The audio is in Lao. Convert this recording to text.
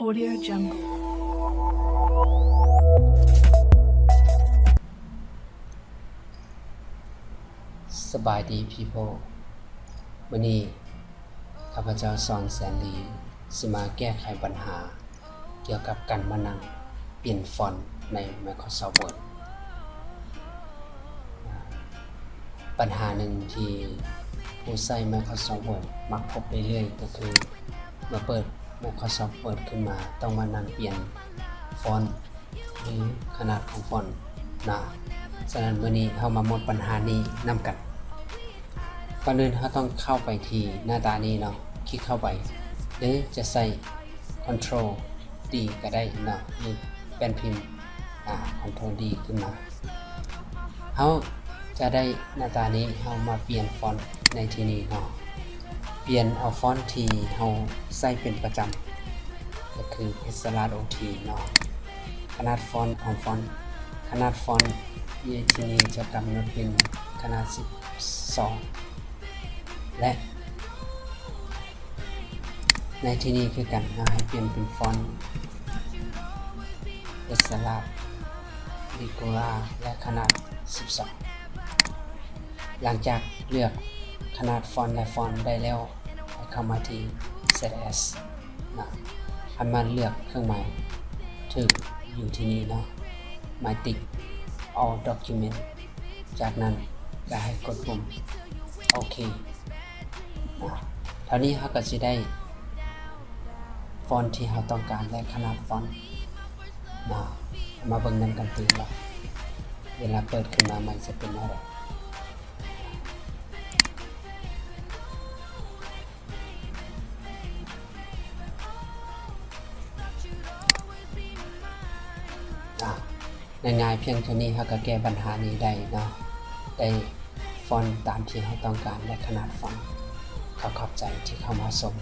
Audio Jungle. ສະບາຍດີ people. ມື້ນີ້ຂ້າພະເຈົ້າ ສອນ ແສນລີ ຊິມາແກ້ໄຂບັນຫາກ່ຽວກັບການມານັ່ງປ່ຽນຟອນໃນ Microsoft Word. ບັນຫາໜຶ່ງທີ່ຜູ້ໃຊ້ Microsoft Word ມັກພົບເລື້ອຍໆ ກໍຄືເມື່ອເປີດ Microsoft Word ຂຶ້ນມາ ຕ້ອງມານັ່ງປ່ຽນຟອນ ຫຼື ຂະໜາດຂອງຟອນນະ. ສະນັ້ນ ມື້ນີ້ເຮົາມາໝົດບັນຫານີ້ນຳກັນ. ກ່ອນອື່ນເຮົາຕ້ອງເຂົ້າໄປທີ່ໜ້າຕານີ້ເນາະ, ຄລິກເຂົ້າໄປ ຫຼື ຈະໃຊ້ Ctrl D ກໍໄດ້ເນາະ ຢູ່ແປ້ນພິມ ອາ Ctrl D ຂຶ້ນມາ. ເຮົາຈະໄດ້ໜ້າຕານີ້, ເຮົາມາປ່ຽນຟອນໃນທີ່ນີ້ເນາະ, ປ່ຽນເອົາຟອນທີ່ເຮົາໃຊ້ເປັນປະຈຳ ກໍຄື Pixellab OT ເນາະ. ຂະໜາດຟອນຂອງຟອນ, ຂະໜາດຟອນໃນທີ່ນີ້ຈະກຳນົດເປັນຂະໜາດສິບສອງ ແລະ ໃນທີ່ນີ້ຄືກັນ, ເຮົາໃຫ້ປ່ຽນເປັນຟອນ Pixellab Regular ແລະ ຂະໜາດສິບສອງ. ຫຼັງຈາກເລືອກຂະໜາດຟອນ ແລະ ຟອນໄດ້ແລ້ວ, ໃຫ້ເຂົ້າມາທີ່ Z S ນະ, ໃຫ້ມາເລືອກເຄື່ອງໝາຍຖືກຢູ່ທີ່ນີ້ເນາະ, ໝາຍຕິກ All Document. ຈາກນັ້ນກໍໃຫ້ກົດປຸ່ມໂອເຄ. ເທົ່ານີ້ເຮົາກໍຊິໄດ້ຟອນທີ່ເຮົາຕ້ອງການ ແລະ ຂະໜາດຟອນເນາະ. ມາເບິ່ງນຳກັນຕື່ມວ່າເວລາເປີດຂຶ້ນມາໃໝ່ຈະເປັນແນວໃດ. ອ່າ ງ່າຍໆພຽງເທົ່ານີ້ເຮົາກໍແກ້ບັນຫານີ້ໄດ້ເນາະ, ໄດ້ຟອນຕາມທີ່ເຮົາຕ້ອງການ ແລະ ຂະໜາດຟອນ. ຂໍຂອບໃຈທີ່ເຂົ້າມາຊົມ.